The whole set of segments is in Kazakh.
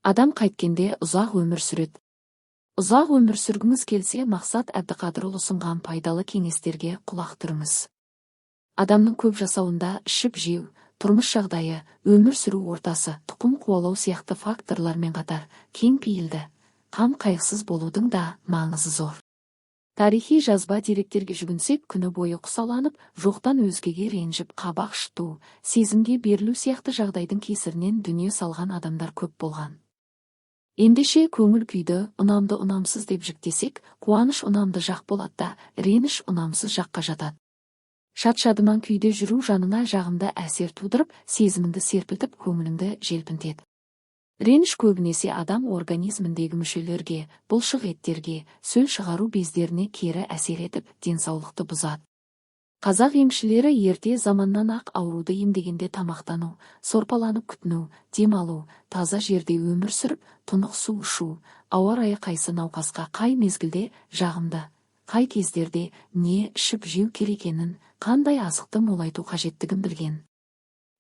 Адам қайткенде ұзақ өмір сүреді? Ұзақ өмір сүргіңіз келсе, Мақсат Әбдіқадырұлы ұсынған пайдалы кеңестерге құлақ түріңіз. Адамның көп жасауында ішіп-жеу, тұрмыс жағдайы, өмір сүру ортасы, тұқым қуалау сияқты факторлармен қатар кең пейілді, қам қайғысыз болудың да маңызы зор. Тарихи жазба деректерге жүгінсек, күні бойы құсаланып, жоқтан өзгеге ренжіп, қабақ шыту, сезімге берілу сияқты жағдайдың кесірінен дүние салған адамдар көп болған. Ендеше көңіл күйді ұнамды, ұнамсыз деп жіктесек, қуаныш ұнамды жақ болады да, реніш ұнамсыз жаққа жатады. Шат-шадыман күйде жүру жаныңа жағымды әсер тудырып, сезіміңді серпілтіп, көңіліңді желпінтеді. Реніш көбінесе адам организміндегі мүшелерге, бұлшық еттерге, сөл шығару бездеріне кері әсер етіп, денсаулықты бұзады. Қазақ емшілері ерте заманнан-ақ ауруды емдегенде тамақтану, сорпаланып күтіну, демалу, таза жерде өмір сүріп, тұнық су ішу, ауа райы қайсы науқасқа қай мезгілде жағымды, қай кездерде не ішіп жеу керек екенін, қандай азықты молайту қажеттігін білген.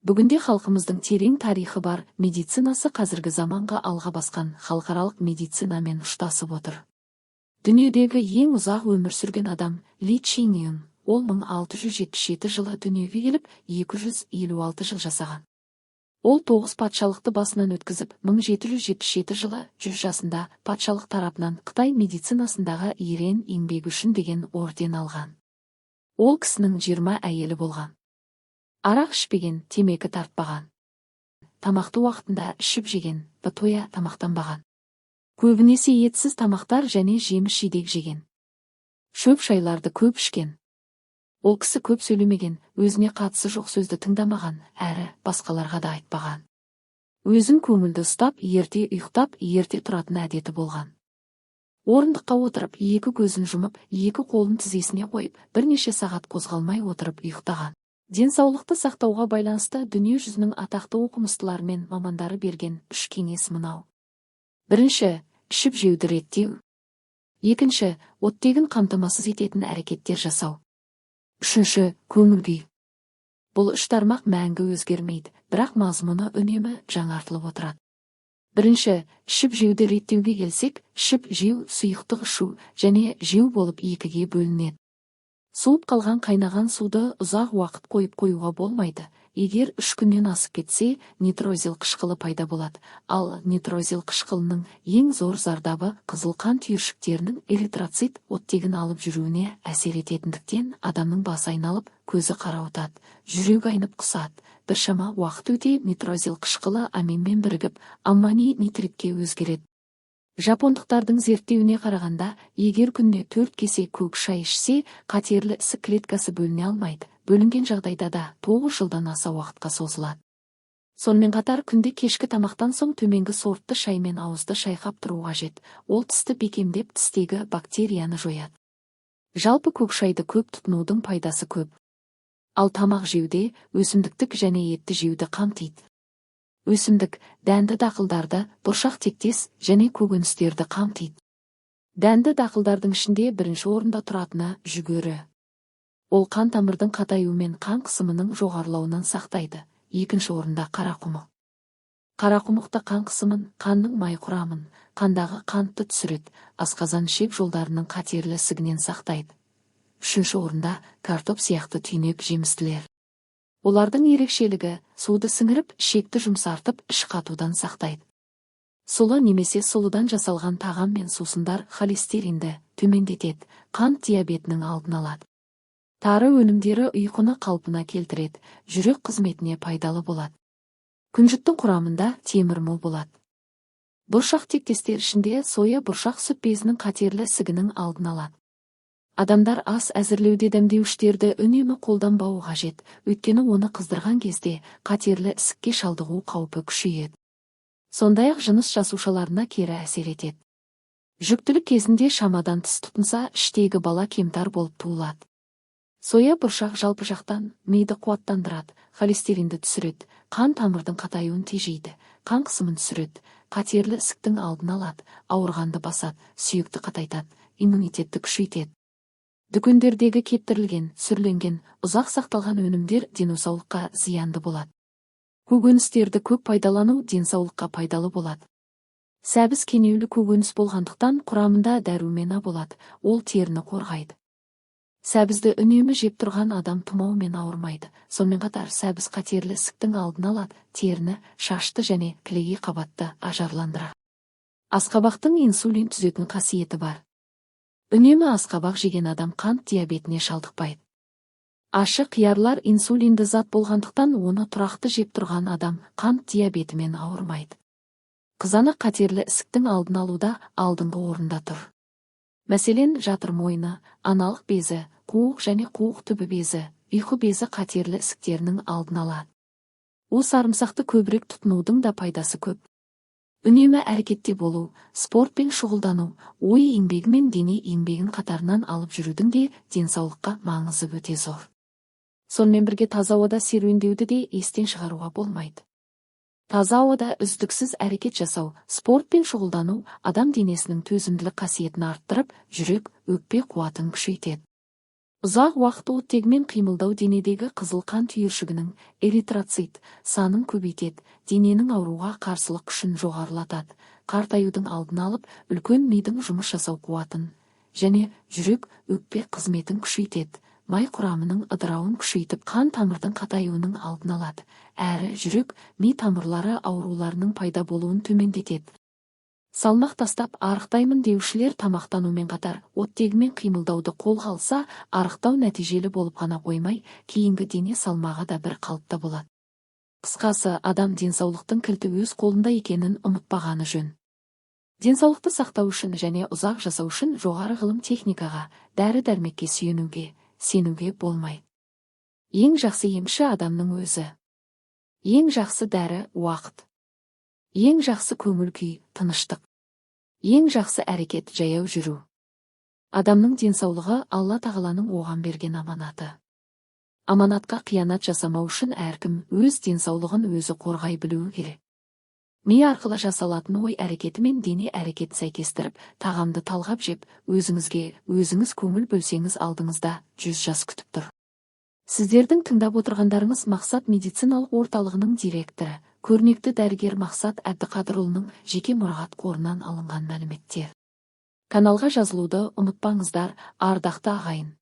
Бүгінде халқымыздың терең тарихы бар медицинасы қазіргі заманға алға басқан халықаралық медицинамен ұштасып отыр. Дүниедегі ең ұзақ өмір сүрген адам Ли Чин Юн. Ол 1677 жылы дүниеге келіп, 256 жыл жасаған. Ол тоғыз патшалықты басынан өткізіп, 1777 жылы 100 жасында патшалық тарапынан Қытай медицинасындағы ерен еңбегі үшін деген орден алған. Ол кісінің 20 әйелі болған. Арақ ішпеген, темекі тартпаған. Тамақты уақытында ішіп жеген, тоя тамақтанбаған. Көбінесе етсіз тамақтар және жеміс-жидек жеген. Шөп шайларды көп ішкен. Ол кісі көп сөйлемеген, өзіне қатысы жоқ сөзді тыңдамаған, әрі басқаларға да айтпаған. Өзін көңілді ұстап, ерте ұйықтап, ерте тұратын әдеті болған. Орындыққа отырып, екі көзін жұмып, екі қолын тізесіне қойып, бірнеше сағат қозғалмай отырып ұйықтаған. Денсаулықты сақтауға байланысты дүние жүзінің атақты оқымыстылары мен мамандары берген үш кеңес мынау. Бірінші, ішіп жеуді реттеу. Екінші, оттегін қамтамасыз ететін әрекеттер жасау. Үшінші, көңіл күй. Бұл үш тармақ мәңгі өзгермейді, бірақ мазмұны үнемі жаңартылып отырады. Бірінші, ішіп жеуді реттеуге келсек, ішіп жеу сұйықтық ішу және жеу болып екіге бөлінеді. Суып қалған қайнаған суды ұзақ уақыт қойып қоюға болмайды. Егер 3 күннен асып кетсе, нитрозил қышқылы пайда болады. Ал нитрозил қышқылының ең зор зардабы қызыл қан түйіршіктерінің эритроцит оттегін алып жүруіне әсер ететіндіктен, адамның басы айналып, көзі қарауытады, жүрегі айнып құсады. Біршама уақыт өте нитрозил қышқылы аминмен бірігіп, аммоний нитритке өзгереді. Жапондықтардың зерттеуіне қарағанда, егер күніне 4 кесе көк шай ішсе, қатерлі ісік клеткасы бөліне алмайды. Бөлінген жағдайда да 9 жылдан аса уақытқа созылады. Сонымен қатар күнде кешкі тамақтан соң төменгі сортты шаймен ауызды шайқап тұру қажет. Ол тісті бекемдеп, тістегі бактерияны жояды. Жалпы көк шайды көп тұтынудың пайдасы көп. Ал тамақ жеуде өсімдіктік және етті жеуді қамтиды. Өсімдік, дәнді дақылдарды, бұршақ тектес және көкөністерді қамтиды. Дәнді дақылдардың ішінде бірінші орында тұратыны жүгері. Ол қан тамырдың қатаюы мен қан қысымының жоғарылауынан сақтайды. Екінші орында қарақұмық. Қарақұмықта қан қысымын, қанның май құрамын, қандағы қантты түсіреді, асқазан ішек жолдарының қатерлі ісігінен сақтайды. Үшінші орында картоп сияқты түйнек жемістілер. Олардың ерекшелігі суды сіңіріп, ішекті жұмсартып, іш қатудан сақтайды. Сұлы немесе сұлыдан жасалған тағам мен сусындар холестеринді төмендетеді, қант диабетінің алдын алады. Тары өнімдері ұйқыны қалпына келтіреді, жүрек қызметіне пайдалы болады. Күнжіттің құрамында темір мол болады. Бұршақ тектестер ішінде соя бұршақ сүт безінің қатерлі ісігінің алдын алады. Адамдар ас әзірлеуде дәмдеуіштерді үнемі қолданбауы қажет, өйткені оны қыздырған кезде қатерлі ісікке шалдығу қаупі күшейеді. Сондай-ақ жыныс жасушаларына кері әсер етеді. Жүктілік кезінде шамадан тыс тұтынса, іштегі бала кемтар болып туылады. Соя бұршақ жалпы жақтан миды қуаттандырады, холестеринді түсіреді, қан тамырдың қатаюын тежейді, қан қысымын түсіреді, қатерлі ісіктің алдын алады, ауырғанды басады, сүйекті қатайтады, иммунитетті күшейтеді. Дүкендердегі кептірілген, сүрленген, ұзақ сақталған өнімдер денсаулыққа зиянды болады. Көкөністерді көп пайдалану денсаулыққа пайдалы болады. Сәбіз кенеулі көкөніс болғандықтан құрамында дәрумен А болады, ол теріні қорғайды. Сәбізді үнемі жеп тұрған адам тұмаумен ауырмайды. Сонымен қатар сәбіз қатерлі ісіктің алдын алады, теріні, шашты және кілегей қабатты ажарландырады. Асқабақтың инсулин түзетін қасиеті бар. Үнемі асқабақ жеген адам қант диабетіне шалдықпайды. Ашы қиярлар инсулинді зат болғандықтан оны тұрақты жеп тұрған адам қант диабетімен ауырмайды. Қызанақ қатерлі ісіктің алдын алуда алдыңғы орында тұр. Мәселен, жатыр мойны, аналық безі, қуық және қуық түбі безі, ұйқы безі қатерлі ісіктерінің алдын алады. У сарымсақты көбірек тұтынудың да пайдасы көп. Үнемі әрекетте болу, спортпен шұғылдану, ой еңбегі мен дене еңбегін қатарынан алып жүрудің де денсаулыққа маңызы өте зор. Сонымен бірге таза ауада серуендеуді де естен шығаруға болмайды. Таза ауада үздіксіз әрекет жасау, спортпен шұғылдану адам денесінің төзімділік қасиетін арттырып, жүрек, өкпе қуатын күшейтеді. Ұзақ уақыт оттегімен қимылдау денедегі қызыл қан түйіршігінің эритроцит санын көбейтеді, дененің ауруға қарсылық күшін жоғарылатады, қартаюдың алдын алып, үлкен мидың жұмыс жасау қуатын және жүрек, өкпе қызметін күшейтеді, май құрамының ыдырауын күшейтіп, қан тамырдың қатаюының алдын алады, әрі жүрек, ми тамырлары ауруларының пайда болуын төмендетеді. Салмақ тастап арықтаймын деушілер тамақтанумен қатар оттегімен қимылдауды қолға алса, арықтау нәтижелі болып қана қоймай, кейінгі дене салмағы да бір қалыпта болады. Қысқасы, адам денсаулықтың кілті өз қолында екенін ұмытпағаны жөн. Денсаулықты сақтау үшін және ұзақ жасау үшін жоғары ғылым техникаға, дәрі-дәрмекке сүйенуге, сенуге болмайды. Ең жақсы емші адамның өзі. Ең жақсы дәрі уақыт. Ең жақсы көңіл күй тыныштық. Ең жақсы әрекет жаяу жүру. Адамның денсаулығы Алла тағаланың оған берген аманаты. Аманатқа қиянат жасамау үшін әркім өз денсаулығын өзі қорғай білуі керек. Ми арқылы жасалатын ой әрекеті мен дене әрекет сәйкестіріп, тағамды талғап жеп, өзіңізге, өзіңіз көңіл бөлсеңіз алдыңызда 100 жас күтіп тұр. Сіздердің тыңдап отырғандарыңыз Мақсат медициналық орталығының директоры, көрнекті дәрігер Мақсат Әбдіқадырұлының жеке мұрағат қорынан алынған мәліметтер. Каналға жазылуды ұмытпаңыздар, ардақты ағайын.